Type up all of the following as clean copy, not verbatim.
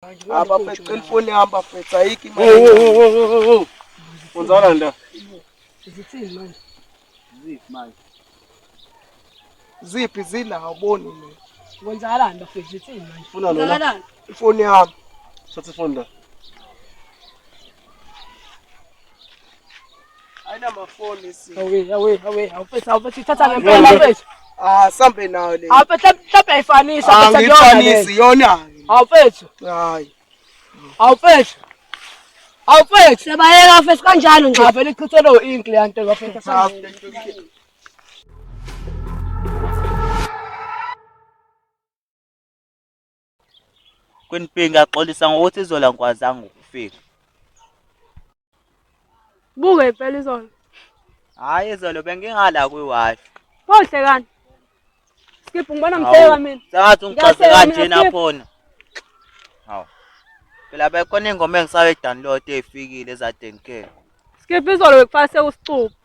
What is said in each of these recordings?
Abafethu cela ifoni yami bafethu ayikho imali. Wenzani la? Zithini manje? Ziphi manje? Ziphi zila awuboni mina. Kwenzakalani bafethu zithini manje? Funa lona. Kwenzakalani? Ifoni yami. Thatha ifoni la. Ayinamafoni si. Awe awe awe awufethu awufethu ithatha ngempela bafethu. Ah sambe nayo le. Awufethu mhlawumbe ayifanisi awufethu akuyona le. Angifanisi yona. Awufethu Hayi. awufethu awufethu Siyabayeka bafethu kanjalo nje. cha vele ichithelwe u-ink leya nto bafethu. Queen B ngiyaxolisa ngokuthi izolo angikwazanga ukufika. Buke impela izolo. Hhayi izolo bengingala kwi-Wi-Fi. Phohle kani. Skip ngibona ngihleka mina. Sengathi ungixoxe Ngiyahleka mina, kanjena Skip. phona. Hawu. Phela bekhona ingoma engisayoyi-download ey'fikile ezadenkela. Skip izolo bekufase usicupho.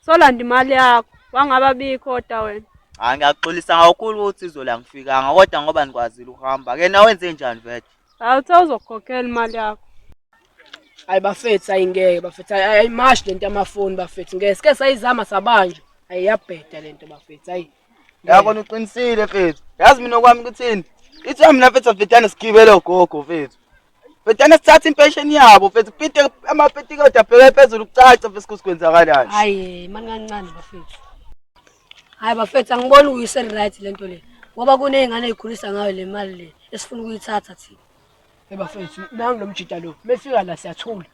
Solanda imali yakho. Wangaba bikho kodwa wena. Hhayi ngiyaxolisa kakhulu ukuthi izolo angifikanga kodwa ngoba nikwazile ukuhamba. Ke nawe wenze njani vele? Hawu uthe uzokukhokhela imali yakho. Hayi bafethu ayingeke bafethu ayimashi lento yamafoni bafethu ngeke sike sayizama sabanjwa. Ayiyabheda lento bafethu ayi. Yabona uqinisile mfethu. Yazi mina okwami kuthini? Ithi mina mfethu afetana sigibele ogogo mfethu. Fetana sithatha impesheni yabo mfethu kupite amapetikoti abheke phezulu kucace mfethu ukuthi kwenzakalani. Hayi mani kancane bafethu. Hayi bafethu angiboni uyise right lento le. Ngoba kuney'ngane ey'khulisa ngayo le mali le esifuna ukuyithatha thina. Hey bafethu nangu lo mjita lo mefika la siyathula.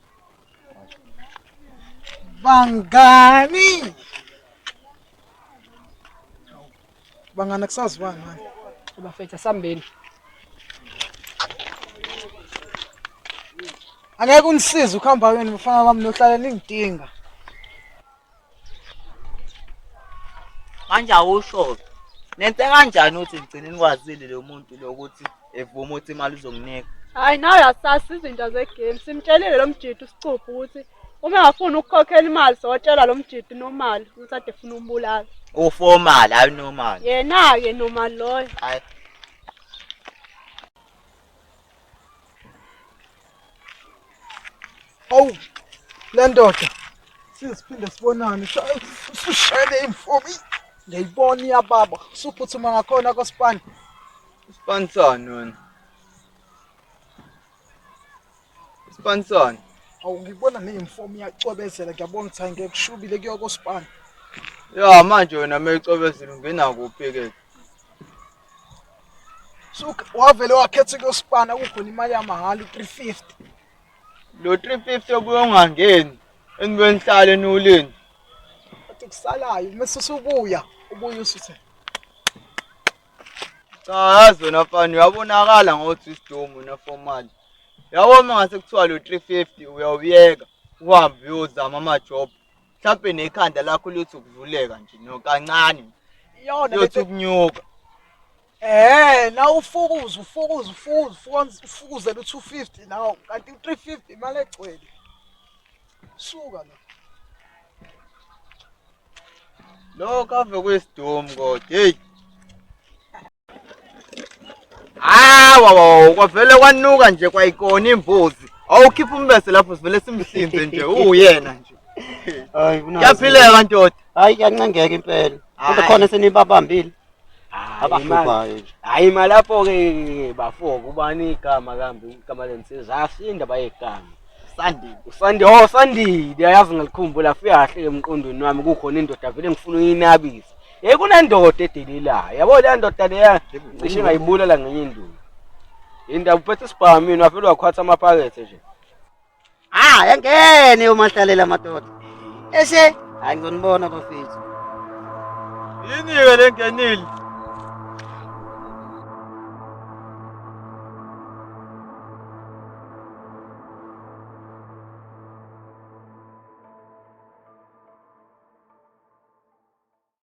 Bangani. Bangani akusaziwani manje. Hey bafethu asambeni. Angeke unisize ukuhamba kwenu mfana wami nohlala ningidinga. Manje awusho-ke. Nenze kanjani ukuthi ngigcine nikwazile lo muntu lo ukuthi evume ukuthi imali uzonginika? Hayi nawe asazi izinto zegame. Simtshelile lo mjidi usicupho ukuthi uma engafuni ukukhokhela imali sowatshela lo mjidi nomali ukuthi ade efuna umbulala. Uformal, hayi normal. Yena-ke nomali loyo. Hayi. Awu le ndoda siziphinde sibonane usushayele imfomi ngiyayibona iyababa usuphuthuma ngakhona kosipani. Ispansani wena. Ispansani. Awu ngibona neyimfomi iyacwebezela ngiyabona ukuthi hayi ngeke kushubile kuyo kosipani. Ya manje wena meyicwebezela ungena kuphi ke? Suka wavele wakhetha kuyosipana kukhona imali yamahhala u-350. Lo 350 obuye ungangeni enibe nihlale niwulinde. Athi kusalayo mase usubuya ubuye usuthe Cha yazi wena mfana uyabonakala ngokuthi isidumu wena formal. Yabo uma ngase kuthiwa lo 350 uyawuyeka uhambe uyozama amajob. Mhlawumbe nekhanda lakho liyothi ukuvuleka nje no kancane. iyona Liyothi ukunyuka. Na ufukuza ufukuza ufukuza ufukuza ufukuzela u-250 nawo kanti u-350 imali egcwele. Suka la. Lokho ave kuyisidumu kodwa hey. Hawa wa kwavele kwanuka nje kwayikona imbuzi. Awukhipha umbese lapho sivele simhlinze nje uyena nje. Hayi kunazo. Kuyaphileka ndoda. Hayi kuyancengeka impela. Kodwa Hhayi. khona senibabambile abahluphayo nje. Hayi malapho-ke bafo kubani igama kambe igama lensizwa asinda bayegama. Sandile. Usandi oh Sandile ayazi ngalikhumbula afika kahle emqondweni wami kukhona indoda vele ngifuna uyinabisa. Hey kunendoda edelelayo. Yabo le ndoda leya cishe ngayibulala ngenye induku. Indaba uphethe isibhamu yini wavele wakhwatha amaphakethe nje. Ah, yangene umahlalela madoda. Eshe, hayi ngizonibona bafethu. Yini-ke le ngenile?